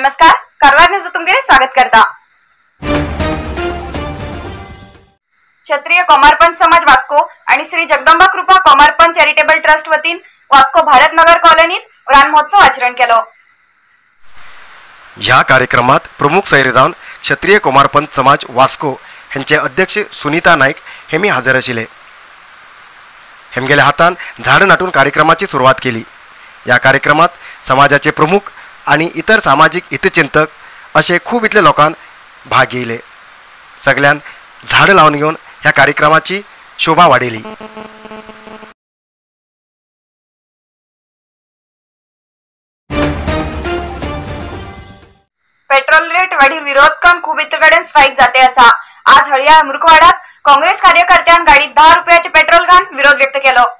नमस्कार, कारवार न्यूज तुमगे स्वागत करता। क्षत्रिय कोमारपंत समाज वास्को आणि श्री जगदंबा कृपा कोमारपंत चॅरिटेबल ट्रस्ट वतीन वास्को भारत नगर कॉलनीत रान महोत्सव आचरण केलो। ह्या कार्यक्रमात प्रमुख सोयरे जावन क्षत्रिय कोमारपंत समाज वास्को हेंचे अध्यक्ष सुनीता नाईक हेमी हजर आशिल्ले। हेमगेल्या हातान झाड नाटून कार्यक्रमाची सुरवात केली। या कार्यक्रमात समाजाचे प्रमुख आणि इतर सामाजिक हितचिंतक असे खूब इतले लोकांन भाग घेतले। सगळ्यान झाड लावन घेवन ह्या कार्यक्रमाची शोभा वाडयली। पेट्रोल रेट वाढी विरोध करून खूब इतर कडेन स्ट्राईक जाते असा। आज हळियाळ मुरकवाडात काँग्रेस कार्यकर्त्यां गाडीत 10 रुपयाचे पेट्रोल घालून विरोध व्यक्त केलो।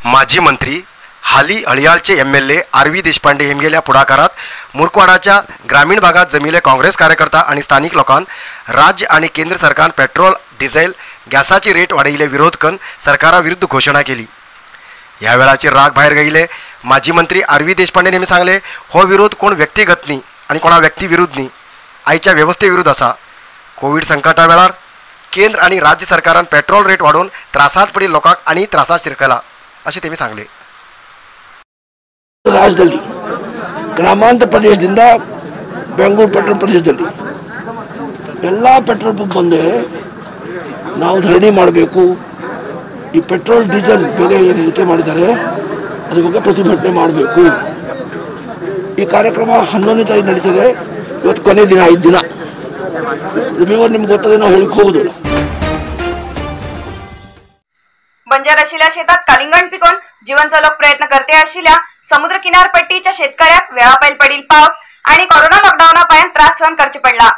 माजी मंत्री हाली हळियाळचे MLA R V Deshpande हेमगेल्या पुढाकारात मुरकवाडाच्या ग्रामीण भागात जमिले काँग्रेस कार्यकर्ता आणि स्थानिक लोकांन राज्य आणि केंद्र सरकार पेट्रोल डिझेल गॅसाची रेट वाढयिल्ले विरोध करून सरकारा विरुद्ध घोषणा केली। ह्या वेळाचे राग भायर गेले। माजी मंत्री आर व्ही देशपांडे नेहमी सांगले, हो विरोध कोण व्यक्तिगत न्ही आणि कोणा व्यक्ती विरुद्ध न्ही, आयच्या व्यवस्थे विरुद्ध आसा। कोविड संकटा वेळार केंद्र आणि राज्य सरकारान पेट्रोल रेट वाडोवन त्रासात पडिल्ल्या लोकांक आनी त्रासात शिरकला अशें तेमी सांगले। ರಾಜ್ಯದಲ್ಲಿ ಗ್ರಾಮಾಂತರ ಪ್ರದೇಶದಿಂದ ಬೆಂಗಳೂರು ಪೆಟ್ರೋಲ್ ಪ್ರದೇಶದಲ್ಲಿ ಎಲ್ಲ ಪೆಟ್ರೋಲ್ ಪಂಪ್ ಮುಂದೆ ನಾವು ಧರಣಿ ಮಾಡಬೇಕು, ಈ ಪೆಟ್ರೋಲ್ ಡೀಸೆಲ್ ಬೆಲೆ ಏನು ಏರಿಕೆ ಮಾಡಿದ್ದಾರೆ ಅದ್ರ ಬಗ್ಗೆ ಪ್ರತಿಭಟನೆ ಮಾಡಬೇಕು। ಈ ಕಾರ್ಯಕ್ರಮ 11ನೇ ತಾರೀಕು ನಡೀತದೆ। ಇವತ್ತು ಕೊನೆ ದಿನ, 5 ದಿನ। ನಿಮ್ಗೆ ಗೊತ್ತದೆ, ನಾವು ಹೇಳಿಕ್ಕೆ ಹೋಗುದಿಲ್ಲ। बंजर आशिल्ल्या शेतात कालिंगण पिकोवन जीवन चलोवंक प्रयत्न करते आशिल्ल्या समुद्र किनारपट्टीच्या शेतकऱ्याक वेळापैल पडिल पावस आणि कोरोना लॉकडाऊना पायान त्रास सहन करचे पडला।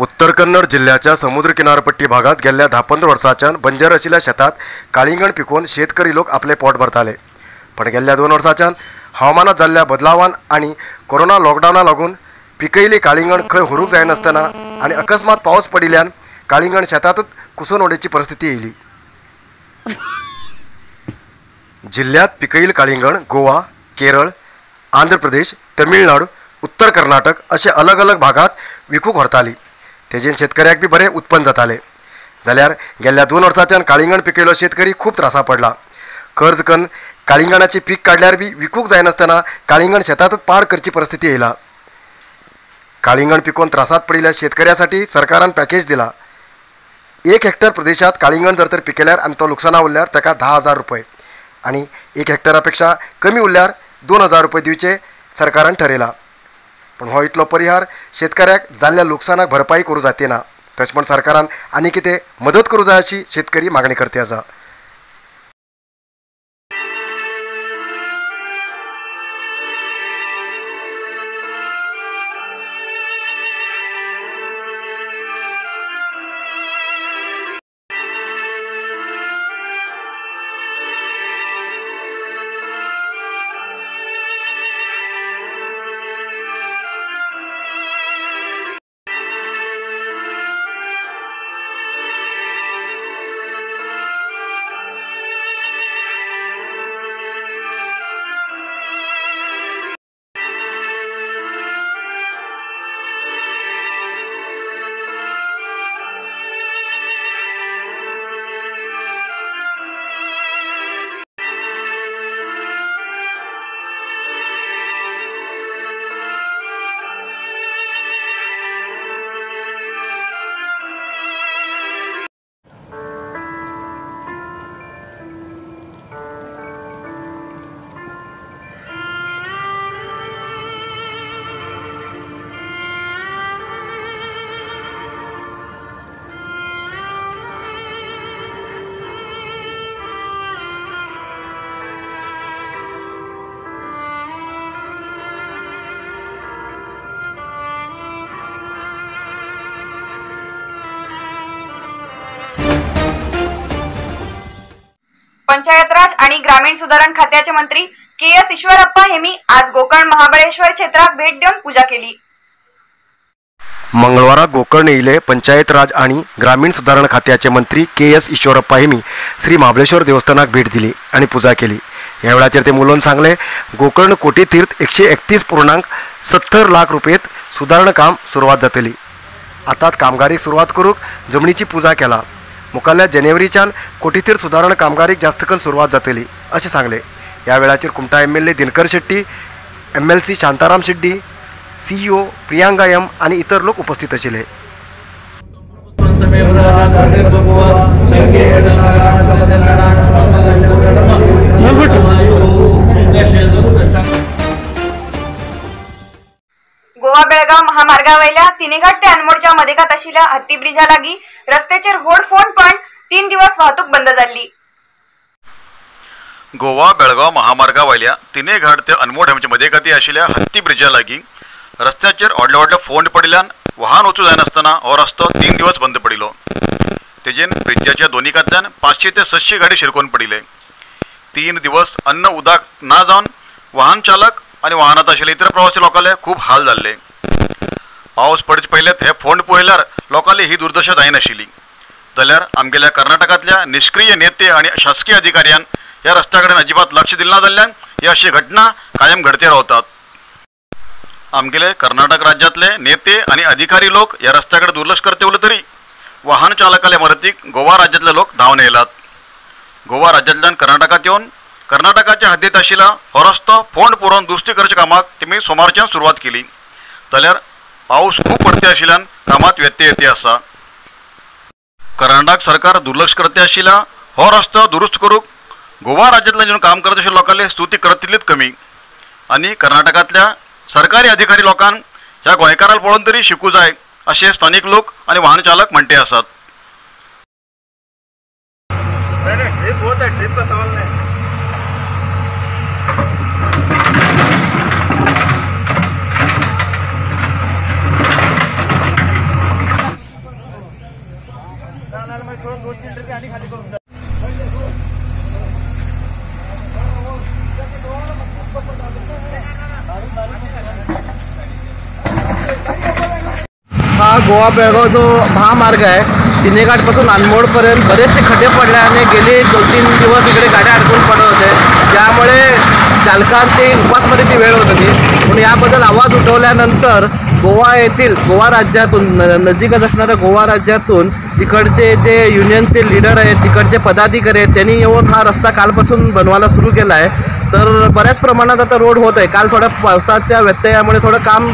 उत्तर कन्नड जिल्ह्याच्या समुद्र किनारपट्टी भागात गेल्ल्या 10-15 वर्साच्यान बंजर आशिल्ल्या शेतात काळिंगण पिकोवन शेतकरी लोक आपले पोट भरताले। पण गेल्ल्या 2 वर्साच्यान हवामानात जाल्ल्या बदलावान आणि कोरोना लॉकडाऊना लागून पिकयिल्ली काळिंगण खंय व्हरूंक जायनासतना आनी अकस्मात पावस पडिल्ल्यान काळिंगण शेतातच कुसून उडोवची परिस्थिती येयली। जिल्ह्यात पिकयिल्लें काळिंगण गोवा, केरळ, आंध्र प्रदेश, तमिळनाडू, उत्तर कर्नाटक असे अलग अलग भागात विकूंक व्हरताली। तेजेन शेतकऱ्याक बी बरें उत्पन्न जातालें। जाल्यार गेल्ल्या 2 वर्सांच्यान काळिंगण पिकयलो शेतकरी खूब त्रासा पडला। कर्ज करून काळिंगणाचें पीक काडल्यार बी विकूंक जायनासतना काळिंगण शेतांतच पाड करची परिस्थिती येयला। काळिंगण पिकोवन त्रासात पडिल्ल्या शेतकऱ्यासाठी सरकारान पॅकेज दिला। 1 हेक्टर प्रदेशात काळिंगण जर तर पिकल्यार आनी तो लुकसाना उरल्यार ताका 10,000 रुपये आनी 1 हेक्टरा पेक्षा कमी उरल्यार 2,000 रुपये दिवचे सरकारान ठरयला। पण हो इतलो परिहार शेतकऱ्याक जाल्ल्या लुकसानाक भरपाई करूं जाते ना। तशें म्हण सरकारान आनी कितें मदत करूं जाय अशी शेतकरी मागणी करते आसा। पंचायत राज आणि ग्रामीण सुधारण खात्याचे मंत्री के एस ईश्वरप्पा हेमी आज गोकर्ण महाबळेश्वर क्षेत्रात भेट देऊन पूजा केली। मंगळवारा गोकर्ण येयले पंचायत राज आणि ग्रामीण सुधारण खात्याचे मंत्री के एस ईश्वरप्पा हेमी श्री महाबळेश्वर देवस्थानाक भेट दिली आणि पूजा केली। ह्या वेळाचेर ते उलोवन सांगले, गोकर्ण कोटीतीर्थ 131.70 लाख रुपयेत सुदारणा काम सुरवात जातली. आतांच कामगारीक सुरवात करूंक जमनीची पुजा केला. मुखाल्ल्या जानेवारीच्यान कोटीतीर्थ सुदारणा कामगारीक जास्त करून सुरवात जातली अशें सांगले. ह्या वेळाचेर Kumta MLA Dinakar Shetty, MLC Shantaram Shetty, CEO Priyanka M आनी इतर लोक उपस्थित आशिल्ले. गोवा बेळगाव महामार्गावयल्या तिनेघाट ते अनमोडच्या मदेकात आशिल्ल्या हत्ती ब्रिजा लागीं रस्त्याचेर व्हड फोंड पण 3 दिवस वाहतूक बंद जाल्ली. गोवा बेळगाव महामार्गावयल्या तिनेघाट ते अनमोड हांचे मदेकाती आशिल्ल्या हत्ती ब्रिजा लागीं रस्त्याचेर व्हडले व्हडले फोंड पडिल्ल्यान वाहन वचूं जायनासतना हो रस्तो 3 दिवस बंद पडिल्लो. तेजेन ब्रिजाच्या दोनी कातल्यान 500 ते 600 गाडी शिरकोवन पडिल्ले. 3 दिवस अन्न उदक ना जावन वाहन चालक आनी वाहनांत आशिल्ले इतर प्रवासी लोकांले खूब हाल जाल्ले. पावस पडचे पयलेच हे फोंड पळयल्यार लोकांली ही दुर्दशा जायनाशिल्ली. जाल्यार आमगेल्या कर्नाटकांतल्या निश्क्रीय नेते आनी शासकीय अधिकाऱ्यान ह्या रस्त्या कडेन अजिबात लक्ष दिलें ना जाल्ल्यान ही अशी घटना कायम घडते रावतात. आमगेले कर्नाटक राज्यांतले नेते आनी अधिकारी लोक ह्या रस्त्या कडेन दुर्लक्ष करते उरले तरी वाहन चालकाले मदतीक गोवा राज्यांतले लोक धांवन येयलात. गोवा राज्यांतल्यान कर्नाटकांत येवन कर्नाटकाच्या हद्दीत आशिल्ला हो रस्तो फोंड पुरोवन दुरुस्ती करच्या कामाक तेमी सोमारच्यान सुरवात केली. जाल्यार पावस खूब पडते आशिल्ल्यान कामांत व्यत्यय येते आसा. कर्नाटक सरकार दुर्लक्ष करते आशिल्ला हो रस्तो दुरुस्त करूंक गोवा राज्यांतल्यान येवन काम करत आशिल्ल्या लोकांले स्तुती करत तितलीच कमी आनी कर्नाटकांतल्या सरकारी अधिकारी लोकांक ह्या गोंयकारांक पळोवन तरी शिकूं जाय अशें स्थानीक लोक आनी वाहन चालक म्हणटे आसात. हा गोवा बेळगाव जो महामार्ग आहे तिनेघाटपासून अनमोडपर्यंत बरेचसे खड्डे पडल्याने गेले 2-3 दिवस इकडे गाड्या अडकून पडत होते, त्यामुळे चालकांची उपासमारीची वेळ होत होती. म्हणून याबद्दल आवाज उठवल्यानंतर गोवा राज्यातून नजीकच असणाऱ्या गोवा राज्यातून तिकडचे जे युनियनचे लीडर आहेत, तिकडचे पदाधिकारी आहेत, त्यांनी येऊन हा रस्ता कालपासून बनवायला सुरू केला आहे. तर बऱ्याच प्रमाणात आता रोड होत आहे. काल थोड्या पावसाच्या व्यत्ययामुळे थोडं काम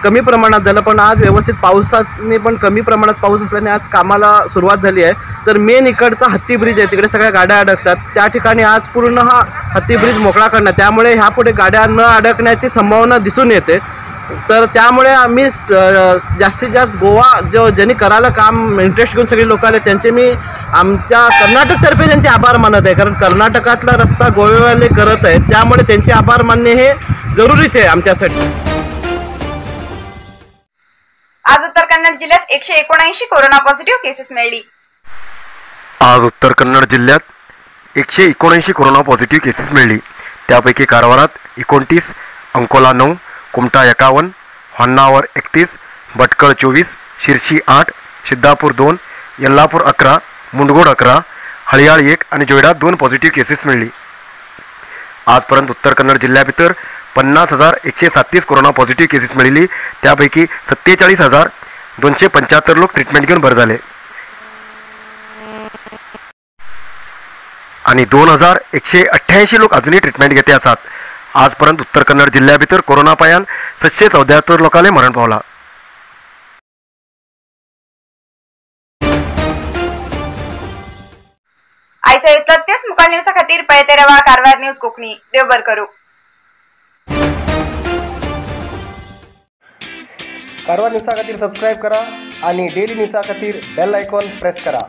कमी प्रमाणात झालं, पण आज व्यवस्थित पावसाने पण कमी प्रमाणात पाऊस असल्याने आज कामाला सुरुवात झाली आहे. तर मेन इकडचा हत्ती ब्रिज आहे, तिकडे सगळ्या गाड्या अडकतात, त्या ठिकाणी आज पूर्ण हा हत्ती ब्रिज मोकळा करणार, त्यामुळे ह्यापुढे गाड्या न अडकण्याची संभावना दिसून येते. तर त्यामुळे आम्ही जास्तीत जास्त गोवा जो ज्यांनी करायला काम इंटरेस्ट घेऊन सगळे लोक आले त्यांचे मी आमच्या कर्नाटकतर्फे त्यांचे आभार मानत आहे, कारण कर्नाटकातला रस्ता गोवेवाले करत आहेत, त्यामुळे त्यांचे आभार मानणे हे जरुरीचे आहे आमच्यासाठी. आज उत्तर कन्नड जिल्ह्यात 179 कोरोना पॉझिटिव्ह केसेस मिळाली. आज उत्तर कन्नड जिल्ह्यात 179 कोरोना पॉझिटिव्ह केसेस मिळाली. त्यापैकी कारवारात 29, अंकोला 9, कुमटा 51, होन्नावर 31, भटकळ 24, शिरशी 8, सिद्धापूर 2, यल्लापूर 11, मुंडगोड 11, हळियाळ 1 आणि जोयडा 2 पॉझिटिव्ह केसेस मिळाली. आजपर्यंत उत्तर कन्नड जिल्ह्याभितर 50,137 कोरोना पॉझिटिव्ह केसेस मिळाली. त्यापैकी 47,275 लोक ट्रीटमेंट घेऊन बरे झाले आणि 2,188 लोक अजूनही ट्रीटमेंट घेते आसात. आजपर्यंत उत्तर कन्नड जिल्ह्याभितर कोरोना पायान 774 लोकांले मरण पावला. आयच्या इतलेंच. मुखाल न्यूजा खातीर पळयते रावा कारवार न्यूज कोंकणी. देव बरें करूं. कारवार न्यूजा खातीर सबस्क्रायब करा आणि डेली न्यूजा खातीर बेल आयकॉन प्रेस करा.